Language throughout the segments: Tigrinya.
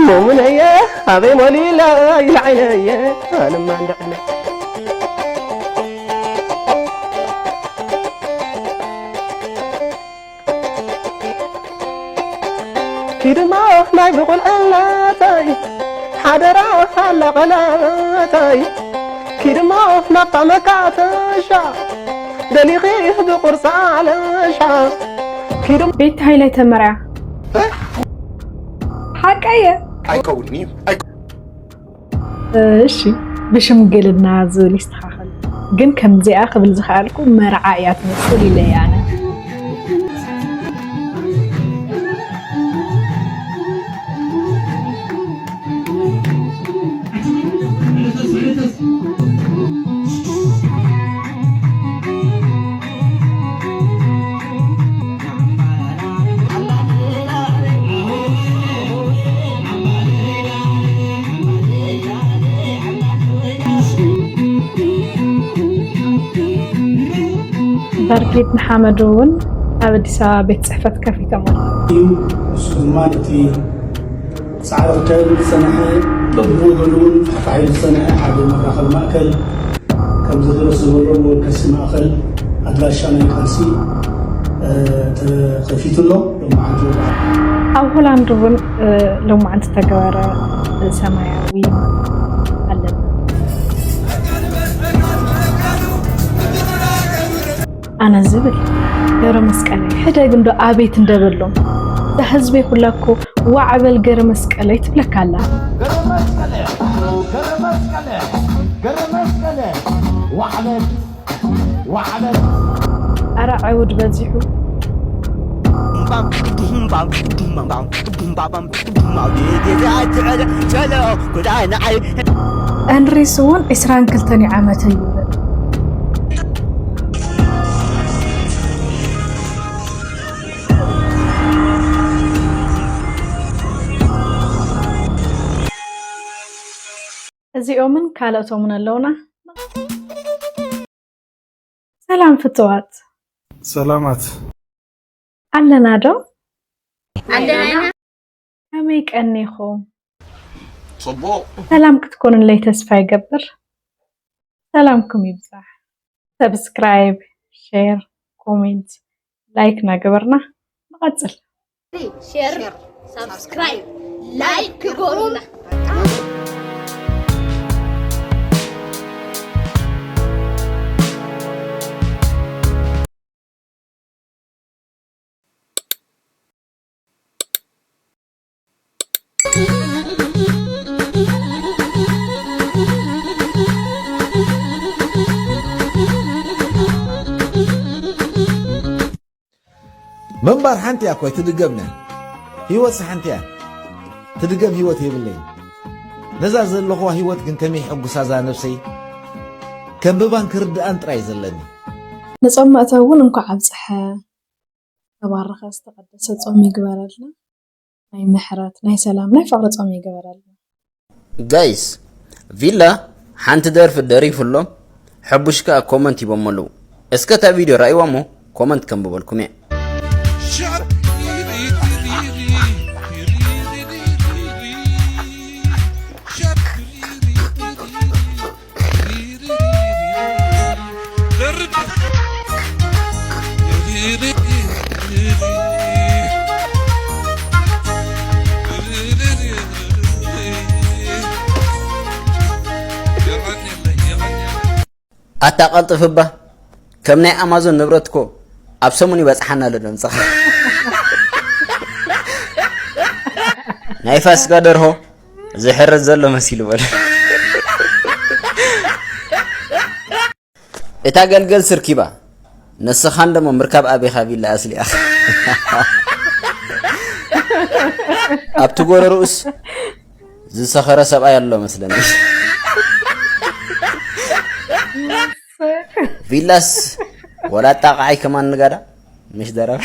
ሞሙነየ ኣበይ ሞሊላ ኢልዓይነየ ኣነማ እንዳዕነ ኪድሞ ናይ ብቑልዕነተይ ሓደራ ኣላ ቀላተይ ኪድሞ ናብታ መካተሻ ደሊኺ ብቑርፃ ኣለሻ ኪድሞ ቤት ሃይለ ተመርያ ሓቀየ ኣይከውንን እዩ። እሺ ብሽምግልና ዝብል ይስተኻኸል ግን ከምዚኣ ክብል ዝኸኣልኩ መርዓ እያ ትመስል ኢለ እየ ኣነ። በርጌድ ንሓመዱ እውን ኣብ ኣዲስ ኣበባ ቤት ፅሕፈት ከፊቶም ኣለዉ። እዩ። እሱ ድማ ነቲ ፃዕሪ ክካየድ ዝፀንሐ በብወገኑ እውን ተታሒዙ ዝፀንሐ ሓደ መራኸቢ ማእከል ከም ዝድረስ ዝበሎ መወከሲ ማእኸል ኣድራሻ ናይ ቃልሲ ተኸፊቱ ኣሎ። ሎማዓንቲ ወድዓ ኣብ ሆላንድ እውን ሎማዓንቲ ተገበረ ሰማያዊ ኣለና። ኣነ ዝብል ገብረ መስቀለይ ሕደግ እንዶ ኣቤት እንደበሎም እዛ ህዝበይ ኩላ እኮ ዋዕ በል ገረ መስቀለይ ትብለካ ኣላ። ኣረ ዕውድ በዚሑ። እንድሪስ እውን ዒስራን ክልተን እዩ ዓመተይ ይብል። እዚኦምን ካልኦቶምን ኣለውና። ሰላም ፍትዋት። ሰላማት። ኣለና ዶ? ኣለና ኢና። ከመይ ቀኒኹም? ጽቡቕ። ሰላም ክትኮኑለይ ተስፋ ይገብር። ሰላምኩም ይብዛሕ። ሰብስክራይብ፣ ሼር፣ ኮሜንት፣ ላይክ ናገበርና ንቐጽል። ሼር፣ ሳብስክራይብ፣ ላይክ ግበሩና። ምንባር ሓንቲ እያ እኮ ኣይትድገምን እያ። ህይወትሲ ሓንቲ እያ። ትድገም ህይወት የብለይን። ነዛ ዘለኹዋ ህይወት ግን ከመይ የሐጉሳ እዛ ነብሰይ? ከንብባን ክርድኣን ጥራይ እዩ ዘለኒ። ንጾም መእተዊ እውን እንኳዕ ኣብፀሐ። ዝተባረኸ ዝተቐደሰ ጾም ይግበረልና። ናይ ምሕረት፣ ናይ ሰላም፣ ናይ ፍቕሪ ጾም ይግበረልና። ጋይስ ቪላ ሓንቲ ደርፊ ደሪፉሎም ሕቡሽ ከኣ ኮመንት ሂቦሞ ኣለዉ። እስከ እታ ቪድዮ ረኣይዋ እሞ ኮመንት ከንብበልኩም እየ። ኣታ ቀልጥፍ እባ ከም ናይ ኣማዞን ንብረት እኮ ኣብ ሰሙን ይበጽሓና ኣሎ ደምጽኻ ናይ ፋስጋ ደርሆ ዝሕረድ ዘሎ መሲሉ በል። እታ ገልገል ስርኪባ ንስኻን ደሞ ምርካብ ኣቤኻ ቪላ ኣስሊኣ ኣብቲ ጎረርኡስ ዝሰኸረ ሰብኣይ ኣሎ መስለኒ። ቪላስ ወላ ኣጣቃዓይ ከማን ንጋዳ ምሽ ደረፍ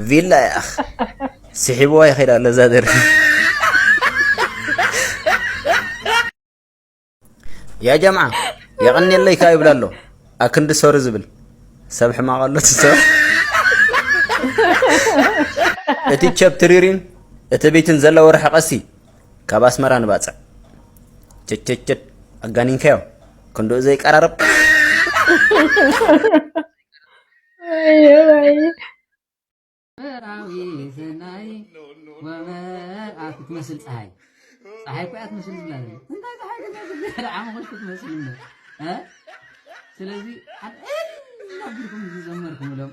ቪላ ያኽ ስሒብዋ ይኸይድ ኣሎ እዛ ደርፊ። ያ ጀምዓ የቐንየለይ ከኣ ይብል ኣሎ ኣክንዲ ሶሪ ዝብል ሰብ ሕማቕ ኣሎ ትሰብ። እቲ ቸብ ትሪሪን እቲ ቤትን ዘለዎ ርሕቐሲ ካብ ኣስመራ ንባጽዕ። ቸቸቸት ኣጋኒንካዮ ክንድኡ ዘይቀራረብ። መርዓዊ ሰናይ ወመርዓዊ ክትመስል ፀሓይ። ፀሓይ እኮ እያ ትመስል ዝብላ ዘለኹ። እንታይ ፀሓይ ክትመስል? ዓመኾሽ ክትመስል እምበር። እ? ስለዚ ሓደ እልል ኣቢልኩም ዝዘመርኩምሎም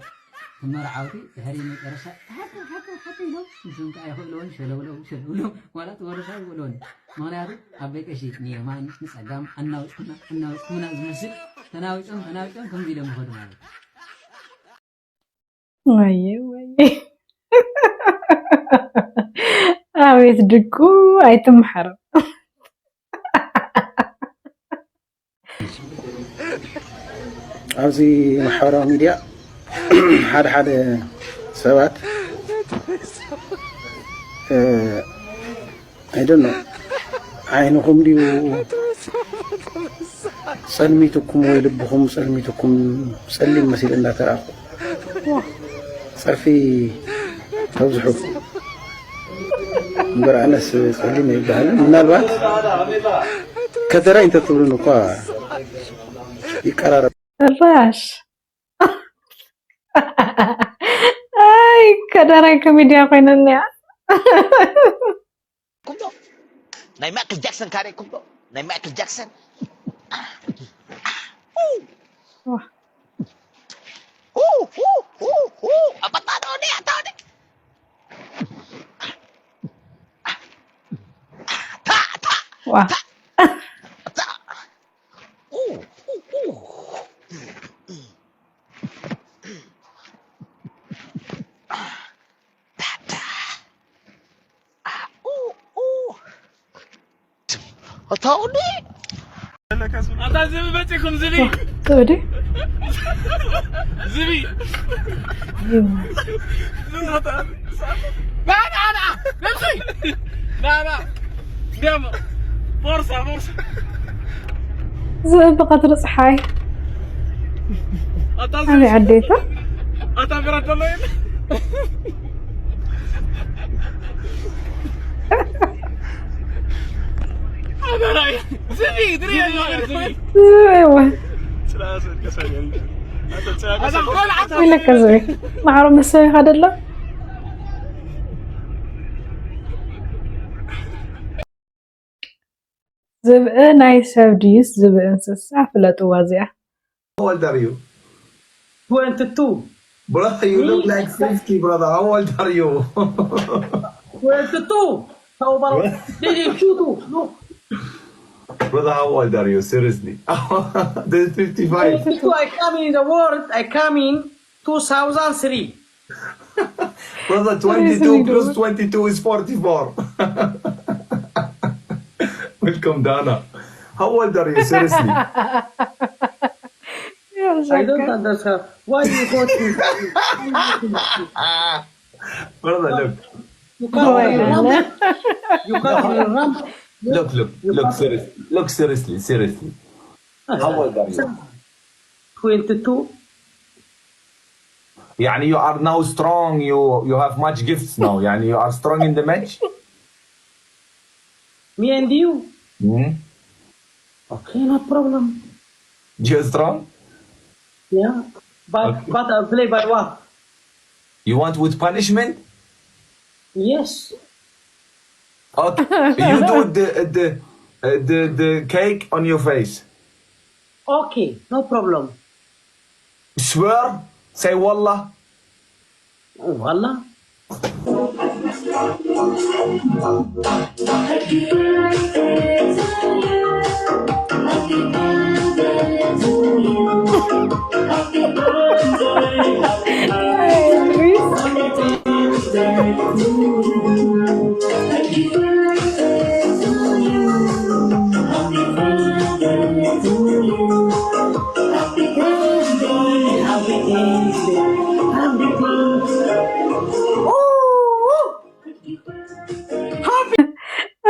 መርዓውቲ ድሕሪ መጨረሻ ሓከው ሓከው ሓከው ኢሎም ንሶም ከዓ ይኽእልዎን ሸለውለው ሸለውለው ዋላ እቲ ወረሻ ይኽእልዎን። ምኽንያቱ ኣቦይ ቀሺ ንየማን ንፀጋም ኣናውፅና ኣናውፅኩምና ዝመስል ተናዊፆም ተናዊፆም ከምዚ ኢሎም ይኸዱ ማለት እዩ። ወየ ወየ ኣቤት ድቁ ኣይትምሓረም። ኣብዚ ማሕበራዊ ሚድያ ሓደ ሓደ ሰባት I don't know ዓይንኹም ድዩ ጸልሚትኩም ወይ ልብኹም ጸልሚትኩም ጸሊም መሲሉ እንዳተራእኹ ጸርፊ ተብዝሑ እምበር ኣነስ ጸሊም ኣይበሃልን። ምናልባት ከደራይ እንተትብሉን እኳ ይቀራረብ። ጭራሽ ኣይ ከደራይ ኮሜድያ ኮይነኒያ። ኩሎ ናይ ማይክል ጃክሰን ካሬ ኩሎ ናይ ማይክል ጃክሰን ኣባጣዶ ዲ ኣታወዲ ዋ ኣታ ወዲ ኣታ ዝቢ መፂኩም ዝቢ ወዲ ዝቢ ናና ነብሲ ናና ደሞ ቦርሳ ቦርሳ ዝእቢ ቀትሪ ፀሓይ ኣበይ ዓዴታ ኣታ ብረት ዘሎ የለ ኣበራይ ዝቢ ድሪ ዝቢ ዝእወ ኢለካ ዝእወ ማዕሮ መሰቢኻ ደሎ ዝብኢ ናይ ሰብ ድዩስ ዝብኢ እንስሳ? ፍለጥዋ እዚኣ። How old are you? twenty-two. Brother, you look like fifty, brother. How old are you? twenty-two. How about did you shoot? Look. Brother, how old are you? Seriously. This is fifty-five. twenty-two. I come in the world. I come in two thousand three. Brother, twenty-two plus twenty-two is forty-four. Welcome, Dana. How old are you? Seriously. I don't understand. Why you go to Brother, look. You can't remember. You can't remember. Look, look, look, seriously. Look, seriously, seriously. How old are you? twenty-two. يعني you are now strong, you you have much gifts now, يعني you are strong in the match. Me and you? Hmm? Okay, no problem. You're strong? Yeah. But Okay. But I play by what? You want with punishment? Yes. Okay. You do the the uh, the the cake on your face. Okay, no problem. Swear. Say والله. والله.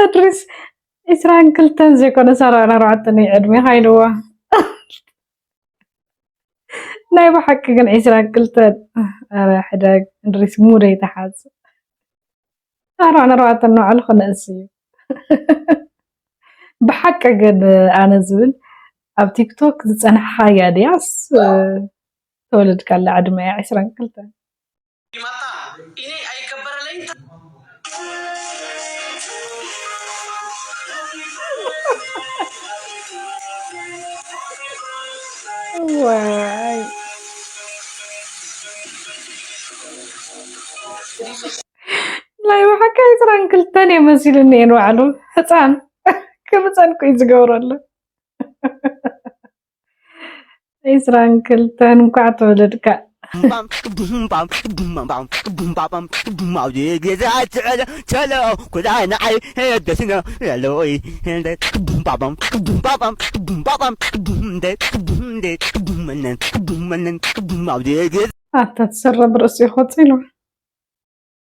እድሪስ ዒስራን ክልተን ዘይኮነስ ኣርባዓን ኣርባዕተን እዩ ዕድሜኻ ኢልዋ። ናይ ብሓቂ ግን ዒስራን ክልተን ኣረ ሕደግ እድሪስ ሙደይ ተሓዝ። ኣርባዓን ኣርባዕተን ንባዕሉ ክነእስ እዩ። ብሓቂ ግን ኣነ ዝብል ኣብ ቲክቶክ ዝጸናሕኻያ ድያስ ተወለድካላ ዕድመ እያ ዕስራን ክልተን? ዋይ ናይ ብሓቂ ዕስራን ክልተን እየ መሲሉኒ እየ ንባዕሉ ህፃን ክምፀን ኮይ ዝገብረሉ። ዕስራን ክልተን እንኳዕ ተወለድካ። ኣታ ትሰረብ ርእሲ ይኸፅ ኢሉ።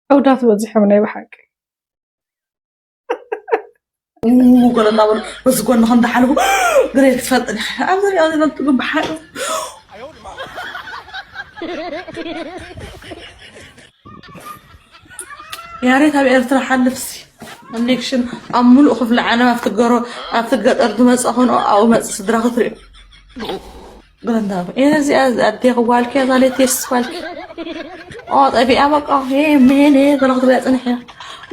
ዕውዳት በዚሖም ናይ ብሓቂ። ገለ እናበሉ በዚ ጎንኻ እንዳሓለፉ ገለ ክትፈልጥ ዲኻ? ኣብ ዙሪያ ዝፈልጡ ግን ብሓቂ ያሬት ኣብ ኤርትራ ሓልፍሲ ኮኔክሽን ኣብ ሙሉእ ክፍለ ዓለም ኣብቲ ገሮ ኣብቲ ገጠር ዝመፀ ኮንኦ ኣብኡ መፅ ስድራ ክትሪኦ። ግረንዳ እዚኣ ኣዴ ክዋልኪ እዛ ሌቴስት ኳልኪ ጠፊኣ በቃ ሜኔ ገለ ክትብላ ፅንሕ እያ።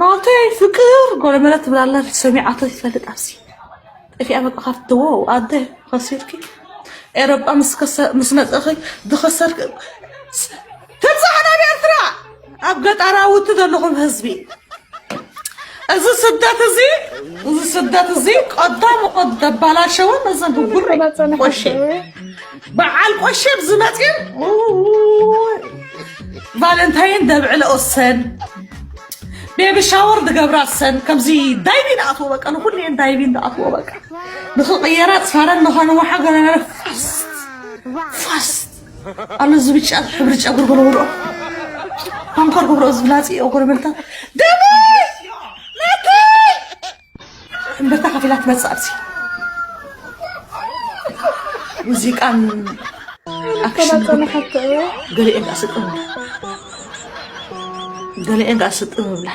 ናተይ ፍቅር ጎለመለ ትብላላ ሰሚዓቶ ይፈልጥ ኣብዚ ጠፊኣ በቃ ካብቲ ዎ ኣደ ከሲርኪ ኤሮጳ ምስ መፀኺ ዝኸሰርኪ ተብዛሓ ናብ ኤርትራ ኣብ ገጠራውቲ ዘለኹም ህዝቢ እዚ ስደት እዚ እዚ ስደት እዚ ቀዳሙ ደባላሸወ መዘን ብጉሪ ቆሼ በዓል ቆሼ ብዝመፅን ቫለንታይን ደብዕለኦ ሰን ቤቢ ሻወር ዝገብራ ሰን ከምዚ ዳይቪን ኣትዎ በቃ ንኩልየን ዳይቪን ኣትዎ በቃ ንክቅየራ ፅፋረን ንኸንወሓ ገለገለ ፋስት ፋስት ኣሎ እዚ ብጫ ሕብሪ ጨጉሪ ጎለጎሎ ኮንኮር ጎብሮ እዚ ብላፂ ኦጎረ መልታ ደሞይ ናተይ እምበርታ ከፊላ ትመፅእ ኣብዚ ሙዚቃን ኣክሽን ገሊኤን ከዓ ስጥም ገሊኤን ከዓ ስጥም ብላ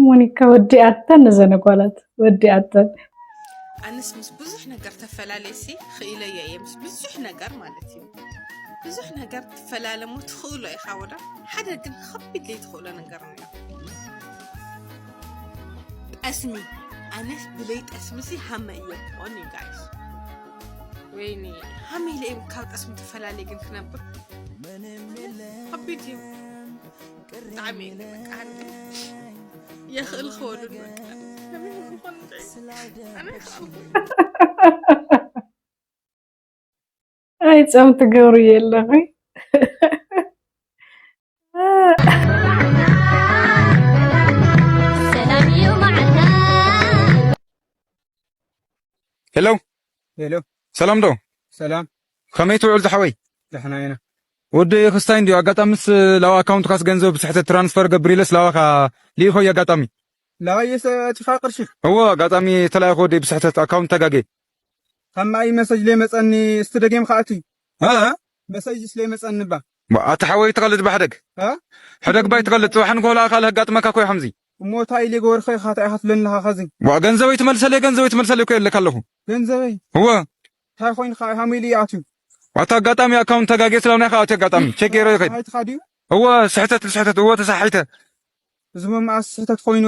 ሞኒካ ወዲኣተን ነዘን ጓላት ወዲኣተን። ኣነስ ምስ ብዙሕ ነገር ተፈላለየ ሲ ክኢለዮ እየ ምስ ብዙሕ ነገር ማለት እዩ። ብዙሕ ነገር ትፈላለ እሞ ትኽእሎ ኢኻ ወዳ ሓደ ግን ከቢድ ዘይትኽእሎ ነገር ነይሩ። ጠስሚ ኣነስ ብለይ ጠስሚ ሲ ሃመ እየ ክኾን እዩ ጋይስ። ወይኒ ሃመ ኢለ እየ ካብ ጠስሚ ተፈላለየ ግን ክነብር ከቢድ እዩ። ብጣዕሚ የኽእል ክወዱ ኣይ ጾም ትገብሩ የለኺ። ሄሎ ሄሎ ሰላም ዶ ሰላም ከመይ ትውዕል ዝሓወይ ደሕና ኢና ወዲ ክስታይ እንዲዩ ኣጋጣምስ ላዋ ኣካውንትካስ ገንዘብ ብስሕተት ትራንስፈር ገብር ኢለስ ላዋካ ልኢኾ እዩ ኣጋጣሚ ላዋየስ ኣቲኻ ቅርሺ እዎ ኣጋጣሚ ተላኢኹ ወዲ ብስሕተት ኣካውንት ተጋጌ ካብ ማይ መሰጅ ለይመፀኒ እስቲ ደጊም ከኣቱ መሰጅ ስለይመፀኒ ባ ኣቲ ሓወይ ትቐልድ ባሕደግ ሕደግ ባይ ትቐልድ ፅባሕ ንጎላ ካልእ ኣጋጥመካ ኮይ ከምዚ እሞ እንታይ ኢለ ገበርኸ ኢኻ እንታይ ኢኻ ትብለኒ ኣለኻ ኸዚ ዋ ገንዘበይ ትመልሰለይ ገንዘበይ ትመልሰለይ እኮ የለካ ኣለኹ ገንዘበይ እወ እንታይ ኮይንካ ሃመ ኢሉ ይኣትዩ ዋታ ኣጋጣሚ ኣካውንት ተጋጌ ስለሆነ ኢኻ ኣትዩ ኣጋጣሚ ቸክ ገይረ ይኸድ ኣይትኻ ድዩ እወ ስሕተት ስሕተት እወ ተሳሒተ እዚ መመኣስ ስሕተት ኮይኑ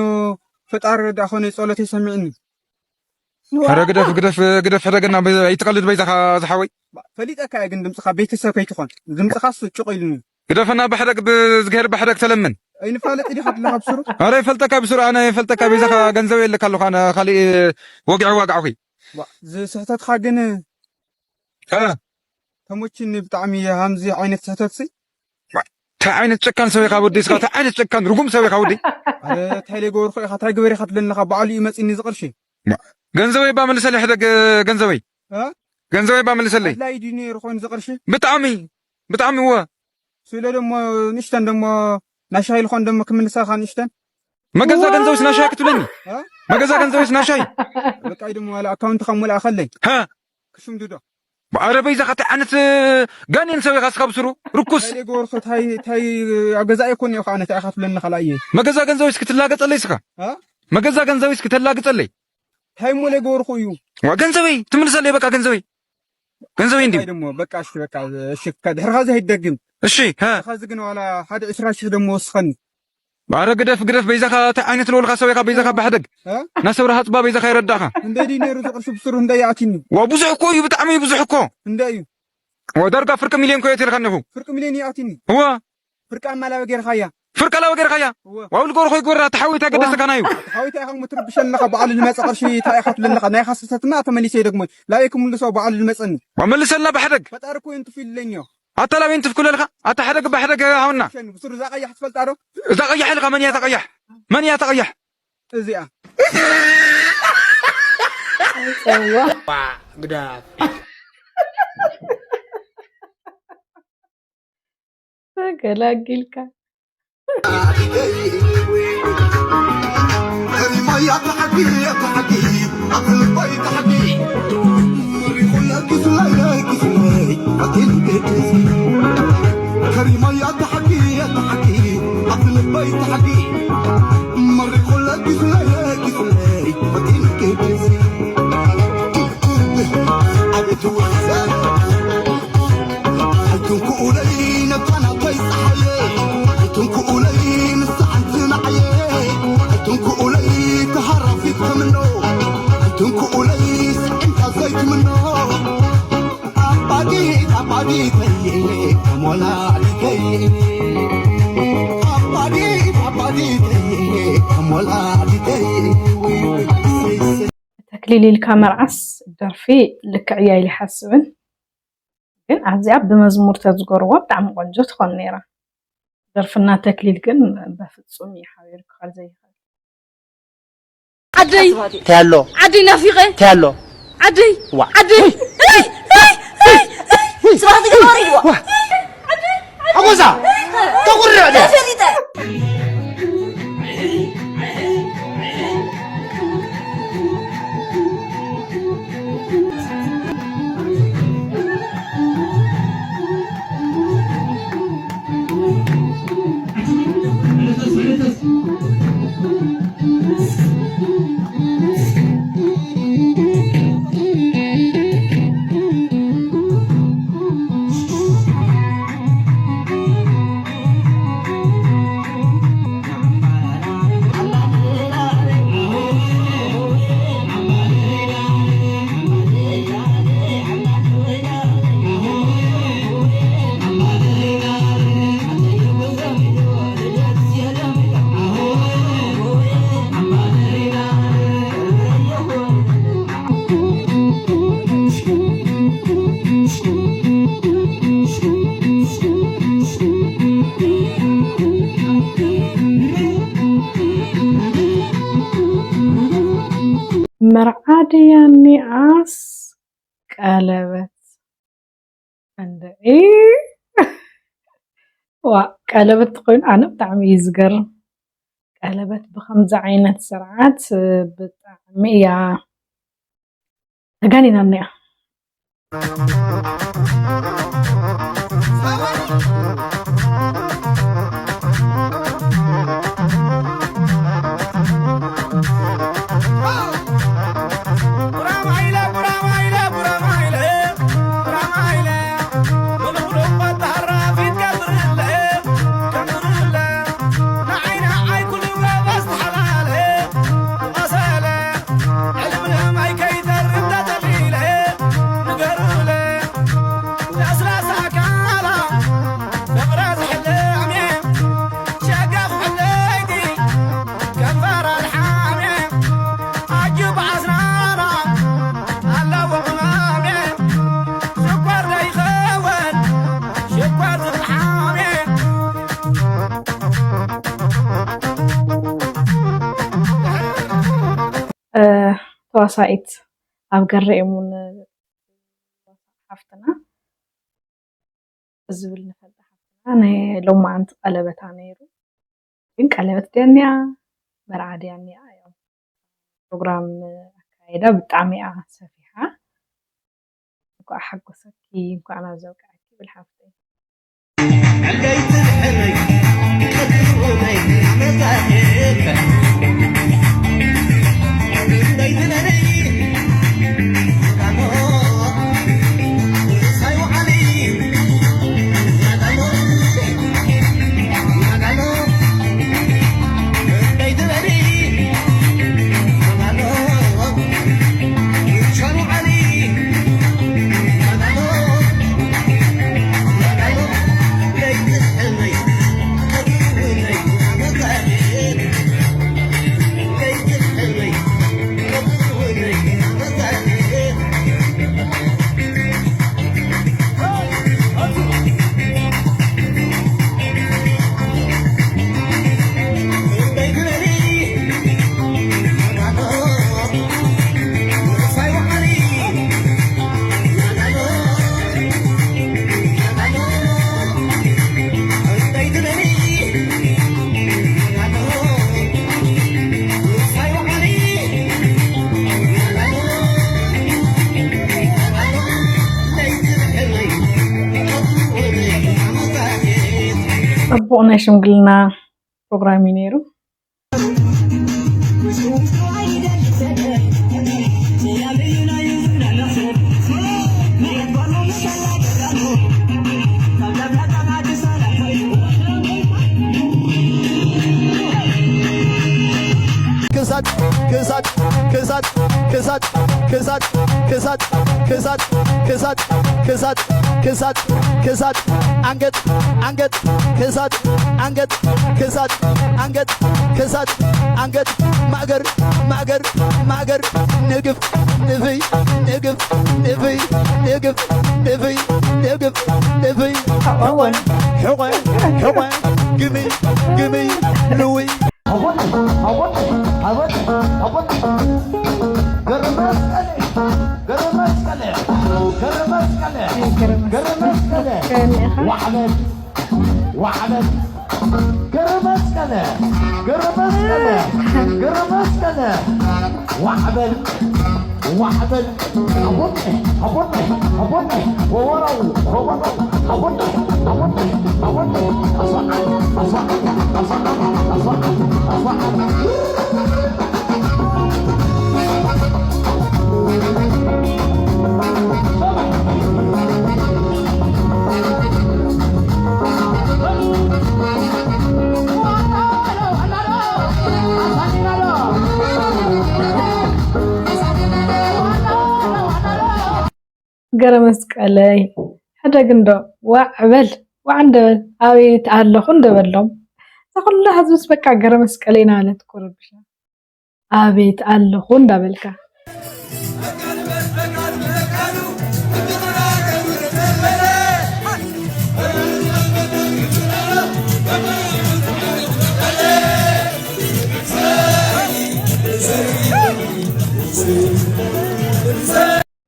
ፈጣሪ ረዳ ኮነ ጸሎተይ ሰሚዕኒ ኧረ ግደፍ ግደፍ ግደፍ ሕደገና ኣይትቐልድ በይዛኻ ዝሓወይ ፈሊጠካ እየ ግን ድምፅኻ ቤተሰብ ከይትኾን ድምፅኻስ ጭቕ ኢሉኒ ግደፈና ብሕደግ ብዝግሄር ብሕደግ ተለምን ኣይንፋለጥ ዲኻ ኣለኻ ብስሩ ኣረ ይፈልጠካ ብስሩ ኣነ ይፈልጠካ ቤዛኻ ገንዘብ የለካ ኣለኹ ኣነ ካሊእ ወግዒ ዋግዓኹ ዝስሕተትኻ ግን ተሞችኒ ብጣዕሚ ሃምዚ ዓይነት ስሕተት ሲ እንታይ ዓይነት ጨካን ሰብ ኢኻ ወዲ ስኻ እንታይ ዓይነት ጨካን ርጉም ሰብ ኢኻ ወዲ እንታይ ለይ ገበርኩ ኢኻ እንታይ ግበር ኢኻ ትብለኒ ኢኻ ባዕሉ እዩ መፂኒ ዝቕርሺ ገንዘበይ እባ መልሰለይ ሕደግ ገንዘበይ ገንዘበይ እባ መልሰለይ ኣድላይ ድዩ ነይሩ ኮይኑ ዝቕርሺ ብጣዕሚ ብጣዕሚ እወ ስለ ደሞ ንእሽተን ደሞ ናሻይ ልኾን ደሞ ክምልሰኻ ንእሽተን መገዛ ገንዘብስ ናሻይ ክትብለኒ መገዛ ገንዘብስ ናሻይ በቃ ደሞ ዋላ ኣካውንት ከሙልኣ ከለይ ክሽምድዶ ኣረ በይዛኻ እንታይ ዓይነት ጋኔን ሰብ ኢኻ እስኻ ብስሩ ርኩስ። እንታይ ገበርኩ? ታይ ታይ ኣብ ገዛ ኣይኮን እየ ከዓ ነታ ኢኻ ትብለኒ ካልኣየ። መገዛ ገንዘብ እስኪ ትላገጸለይ እስኻ። እ? መገዛ ገንዘብ እስኪ ተላግጸለይ። ታይ እሞ ለይ ገበርኩ እዩ? ዋ ገንዘበይ ትምልሰለይ በቃ ገንዘበይ። ገንዘበይ እንዲሁ። እንታይ ደሞ በቃ እሺ በቃ እሺ ከድሕርኻ ዘይደግም። እሺ ሀ። ኻዚ ግን ዋላ ሓደ ዕስራ ሺሕ ደሞ ወስኸኒ። ኣረ ግደፍ ግደፍ በይዛኻ እንታይ ዓይነት ለወልካ ሰብ ኢኻ በይዛኻ ባሕደግ። እ? ናሰብራ ሃጽባ በይዛኻ ይረዳኻ። እንደይ ድዩ ነይሩ ዝቕርሺ ብስሩ እንደይ ኣቲኒ። ዋ ብዙሕ እኮ እዩ ብጣዕሚ እዩ ብዙሕ እኮ። እንደይ እዩ። ዋ ዳርጋ ፍርቂ ሚልዮን እኮ የትልካ ኣለኹ። ፍርቂ ሚልዮን እዩ ኣቲኒ። እዋ። ፍርቂ ኣማላበ ጌርካያ። ፍርቂ ኣላበ ጌርካያ። እወ። ዋው ልጎርኾ ይጎራ ተሓዊታ ገደሰካ ናዩ። ተሓዊታ ኢኻ እሞ ትርብሸኒ ኣለኻ በዓሉ ልመጸ ቅርሺ እንታይ ኢኻ ትብለኒ ኣለኻ ናይ ኻሰሰትና ተመሊሰ ይደግሞ። ላበይ ክምልሶ በዓሉ ልመጸኒ። ዋ መልሰልና ባሕደግ። ፈጣሪ እኮ ይንጥፍ ኢለኝ እዮ። ኣታ ላበይ እንትፍ ክብለልካ ኣታ ሓደግ ባሕደግ ሃውና። ሸን ብስሩ እዛ ቀያሕ ትፈልጣ ዶ? እዛ ቀያሕ ኢልካ መን እያ እታ ቀያሕ? መን እያ እታ ቀያሕ? እዚኣ። ጸዋ ግዳፍ ተገላጊልካ። ኣይትንኩኡለይ ነታ ናተይ ፀሓየ ኣይትንኩኡለይ ንሳ ሓንቲ ንዓየ ኣይትንኩኡለይ ተሃራፊት ከምኖ ኣይትንኩኡለይ ስዕንታ ዘይትምኖ ኣባዲት ኣባዲተይ ከም ወላዲተይ ኣባዲት ኣባዲተይ ከም ወላዲተይ ተክሊል ኢልካ መርዓስ ደርፊ ልክዕ እያ ኢለ ይሓስብን ግን ኣብዚኣ ብመዝሙር ተዝገርዋ ብጣዕሚ ቆንጆ ትኾን ነይራ። ደርፍና ተክሊል ግን በፍጹም እዩ ሓቢሩ ክኸድ ዘይኽእል። ዓደይ እንታይ ኣሎ ዓደይ ናፊቐ እንታይ ኣሎ ዓደይ ዋ። ዓደይ እይ እይ እይ እይ ስብሓት ገባሪ ይዋ ሓጎሳ ተጉርዕ ደ ተፈሊጠ መርዓ ድያ ኒኣስ ቀለበት? እንድዒ ዋ ቀለበት ተኮይኑ ኣነ ብጣዕሚ እዩ ዝገርም። ቀለበት ብከምዚ ዓይነት ስርዓት ብጣዕሚ እያ ተጋኒና እኒኣ። ተዋሳኢት ኣብ ገረኤሙን ሓፍትና ዝብል ንፈልጣ ሓፍትና ናይ ሎማዓንቲ ቀለበታ ነይሩ ግን ቀለበት ድያ እኒኣ መርዓ ድያ እኒኣ እዮም ፕሮግራም ኣካይዳ ብጣዕሚ እያ ሰፊሓ እንኳዕ ሓጎሰኪ፣ እንኳዕ ናብዚ ኣብቅዓኪ ይብል ሓፍተይ። ጽቡቕ ናይ ሽምግልና ፕሮግራም እዩ ነይሩ። ክሳድ ክሳድ ክሳድ ክሳድ ክሳድ ክሳድ ክሳድ ክሳድ ክሳድ ክሳድ ክሳድ አንገት አንገት ክሳድ አንገት ክሳድ አንገት ክሳድ አንገት ማእገር ማእገር ማእገር ንግፍ ንፍይ ንግፍ ንፍይ ንግፍ ንፍይ ንግፍ ንፍይ ሕቆ ሕቆ ሕቆ ግምይ ግምይ ልውይ ገረመስቀለይ ሕደግ እንዶ ዋዕ በል ዋዕ እንደ በል ኣቤት ኣለኹ እንደ በሎም እዛ ኩላ ህዝብስ በቃ ገረመስቀለይ ናበለት እኮ ረቢሻ። ኣቤት ኣለኹ እንዳበልካ።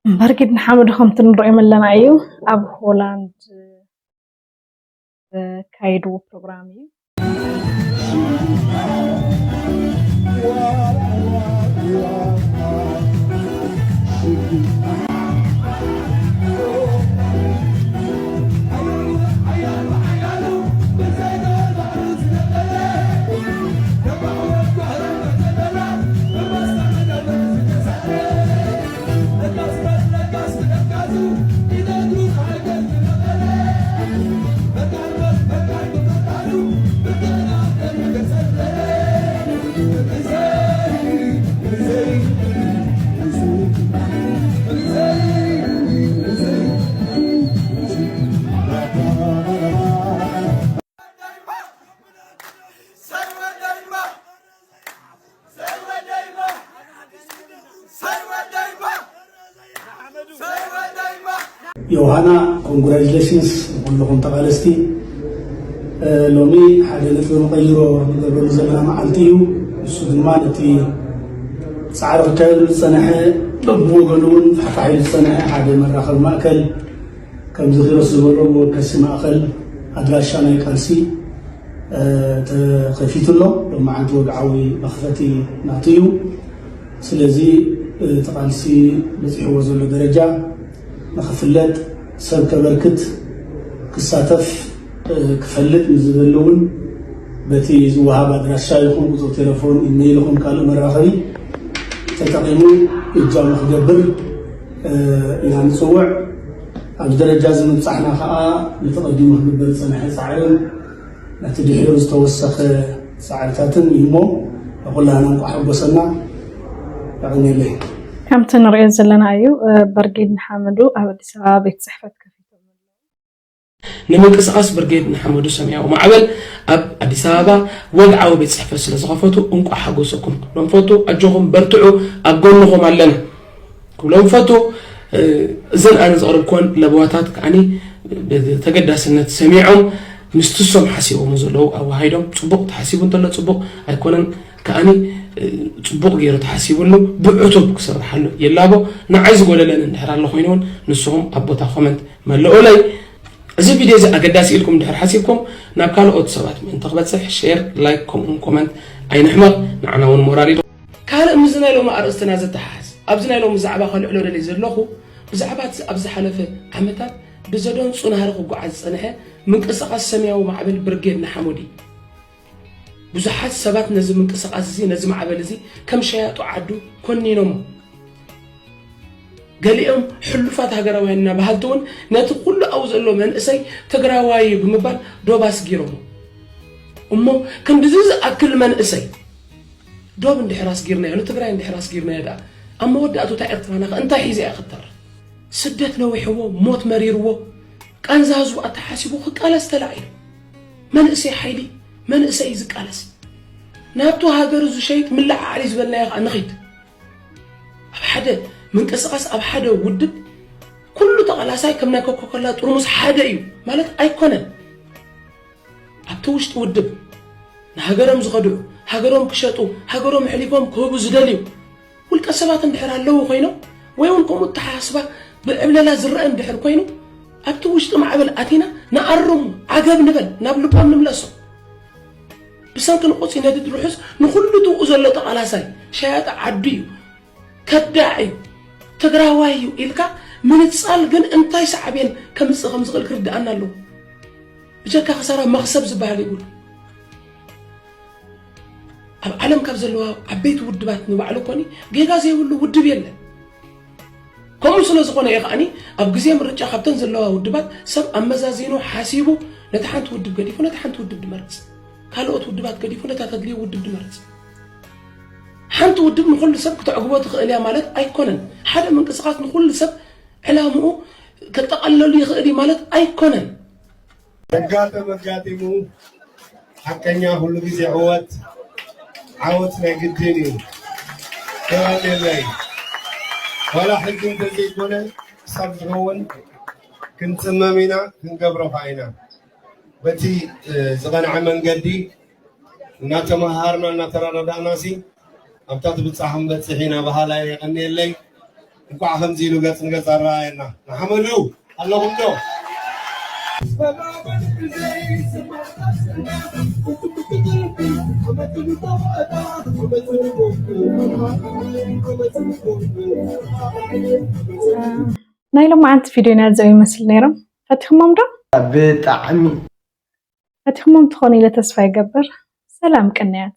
እምበር ጌድ ንሓመዱ ከምቲ ንሪኦ መለና እዩ ኣብ ሆላንድ ዘካየድዎ ፕሮግራም እዩ። ዮሃና፣ ኮንግራጁሌሽንስ ንኩልኹም ተቓለስቲ። ሎሚ ሓደ ነጥቢ መቐይሮ ንገብረሉ ዘለና መዓልቲ እዩ። ንሱ ድማ ነቲ ፃዕሪ ክካየደሉ ዝፀንሐ፣ በብወገኑ እውን ፋሕፋሕ ኢሉ ዝፀንሐ ሓደ መራኸቢ ማእከል ከምዚ ኪሮስ ዝበሎ መወከሲ ማእኸል ኣድራሻ ናይ ቃልሲ ተኸፊቱ ኣሎ። ሎማዓንቲ ወግዓዊ መኽፈቲ ናቱ እዩ። ስለዚ እቲ ቃልሲ በፂሕዎ ዘሎ ደረጃ ንኽፍለጥ፣ ሰብ ከበርክት፣ ክሳተፍ፣ ክፈልጥ ንዝደሊ እውን በቲ ዝወሃብ ኣድራሻ ይኹን ቁፅሪ ቴሌፎን፣ ኢሜይል ይኹን ካልእ መራኸቢ ተጠቒሙ እጃሙ ክገብር ኢና ንፅውዕ። ኣብዚ ደረጃ እዚ ምብፃሕና ከዓ ነቲ ቀዲሙ ክግበር ዝፀንሐ ፃዕርን ነቲ ድሒሩ ዝተወሰኸ ፃዕርታትን እዩ እሞ ንኹላህና እንቋዕ ሓጎሰና። የቐንየለይ። ከምቲ ንሪኦ ዘለና እዩ። ብርጌድ ንሓመዱ ኣብ ኣዲስ ኣበባ ቤት ፅሕፈት ከፊቶም። ንምንቅስቓስ ብርጌድ ንሓመዱ ሰማያዊ ማዕበል ኣብ ኣዲስ ኣበባ ወግዓዊ ቤት ፅሕፈት ስለ ዝኸፈቱ እንቋዕ ሓጎሰኩም ክንብሎም ንፈቱ። ኣጆኹም በርትዑ፣ ኣብ ጎንኹም ኣለና ክብሎም ፈቱ። እዘን ኣነ ዘቕረብኩወን ለበዋታት ከዓኒ ብተገዳስነት ሰሚዖም ምስቲ እሶም ሓሲቦም ዘለዉ ኣወሃሂዶም፣ ጽቡቕ ተሓሲቡ እንተሎ ጽቡቕ ኣይኮነን ከዓኒ ጽቡቕ ገይሩ ተሓሲቡሉ ብዕቱብ ክስርሓሉ ይላቦ። ንዓይ ዝጎደለኒ እንድሕር ኣሎ ኮይኑ እውን ንስኹም ኣብ ቦታ ኮመንት መልኡለይ። እዚ ቪድዮ እዚ ኣገዳሲ ኢልኩም እንድሕር ሓሲብኩም ናብ ካልኦት ሰባት ምእንቲ ክበጽሕ ሼር፣ ላይክ ከምኡውን ኮመንት ኣይንሕመቕ፣ ንዓና እውን ሞራል እዩ። ካልእ ምስዚ ናይ ሎሚ ኣርእስትና ዘተሓሕዝ ኣብዚ ናይ ሎሚ ዛዕባ ከልዕሎ ደልየ ዘለኹ ብዛዕባ እቲ ኣብ ዝሓለፈ ዓመታት ብዘደንጹ ናህሪ ክጓዓዝ ዝጸንሐ ምንቅስቓስ ሰማያዊ ማዕበል ብርጌድ ንሓመዱ እዩ። ብዙሓት ሰባት ነዚ ምንቅስቓስ እዚ ነዚ ማዕበል እዚ ከም ሸያጡ ዓዱ ኮኒኖሞ። ገሊኦም ሕሉፋት ሃገራውያን ኢና በሃልቲ እውን ነቲ ኩሉ ኣብኡ ዘሎ መንእሰይ ትግራዋይ እዩ ብምባል ዶብ ኣስጊሮሞ። እሞ ክንድዚ ዝኣክል መንእሰይ ዶብ እንድሕር ኣስጊርናዮ፣ ንትግራይ እንድሕር ኣስጊርናዮ ደኣ ኣብ መወዳእቱ እታ ኤርትራና ከ እንታይ ሒዛ እያ ክተርፍ? ስደት ነዊሕዎ፣ ሞት መሪርዎ፣ ቃንዛ ህዝቡ ኣተሓሲቡ ክቃለስ ተላዒሉ። መንእሰይ ሓይሊ መንእሰይ እዩ ዝቃለስ። ናብቱ ሃገሩ ዝሸይጥ ምልዕዓል እዩ ዝበልናዮ ከዓ ንኺድ። ኣብ ሓደ ምንቅስቓስ ኣብ ሓደ ውድብ ኩሉ ተቓላሳይ ከም ናይ ኮካኮላ ጥርሙስ ሓደ እዩ ማለት ኣይኮነን። ኣብቲ ውሽጢ ውድብ ንሃገሮም ዝኸድዑ፣ ሃገሮም ክሸጡ፣ ሃገሮም ኣሕሊፎም ክህቡ ዝደልዩ ውልቀ ሰባት እንድሕር ኣለዉ ኮይኖም ወይ እውን ከምኡ ኣተሓሳስባ ብዕብለላ ዝረአ እንድሕር ኮይኑ ኣብቲ ውሽጢ ማዕበል ኣቲና ንኣርሙ፣ ዓገብ ንበል፣ ናብ ልቦም ንምለሶም። ብሰንኪ ንቑፅ ይነድድ ርሑስ ንኹሉ ትብኡ ዘሎ ተቓላሳይ ሸያጢ ዓዱ እዩ፣ ከዳዕ እዩ፣ ትግራዋይ እዩ ኢልካ ምንፃል ግን እንታይ ሳዕቤን ከምፅእ ከም ዝኽእል ክርድኣና ኣለዎ። ብጀካ ክሳራ መኽሰብ ዝበሃል የብሉ። ኣብ ዓለም ካብ ዘለዋ ዓበይቲ ውድባት ንባዕሉ ኮኒ ጌጋ ዘይብሉ ውድብ የለን። ከምኡ ስለ ዝኾነ እዩ ከዓኒ ኣብ ግዜ ምርጫ ካብተን ዘለዋ ውድባት ሰብ ኣመዛዚኑ ሓሲቡ ነቲ ሓንቲ ውድብ ገዲፉ ነቲ ሓንቲ ውድብ ድመርጽ፣ ካልኦት ውድባት ገዲፉ ነታ ተድልዮ ውድብ ድመርጽ። ሓንቲ ውድብ ንኹሉ ሰብ ክተዕግቦ ትኽእል እያ ማለት ኣይኮነን። ሓደ ምንቅስቓስ ንኹሉ ሰብ ዕላምኡ ከጠቓልለሉ ይኽእል እዩ ማለት ኣይኮነን። ዘጋጠመ ኣጋጢሙ፣ ሓቀኛ ኩሉ ግዜ ዕወት ዓወት ናይ ግድን እዩ። የቐንየለይ። ዋላ ሕጂ እንተዘይኮነ ክሳብ ዝኸውን ክንጽመም ኢና፣ ክንገብሮ ከዓ ኢና። በቲ ዝቐንዐ መንገዲ እናተመሃርና እናተረዳዳእና ሲ ኣብታ ትብጻሕ ክንበጽሕ ኢና በሃላይ። የቐንየለይ። እንኳዕ ከምዚ ኢሉ ገጽ ንገጽ ኣረኣየና። ንሓመዱ ኣለኹም ዶ? ናይ ሎማዓንቲ ቪድዮና ዘው ይመስል ነይሮም። ፈቲኹሞም ዶ? ብጣዕሚ። ፈቲኹሞም ትኾኑ ኢለ ተስፋ ይገብር። ሰላም ቅንያት።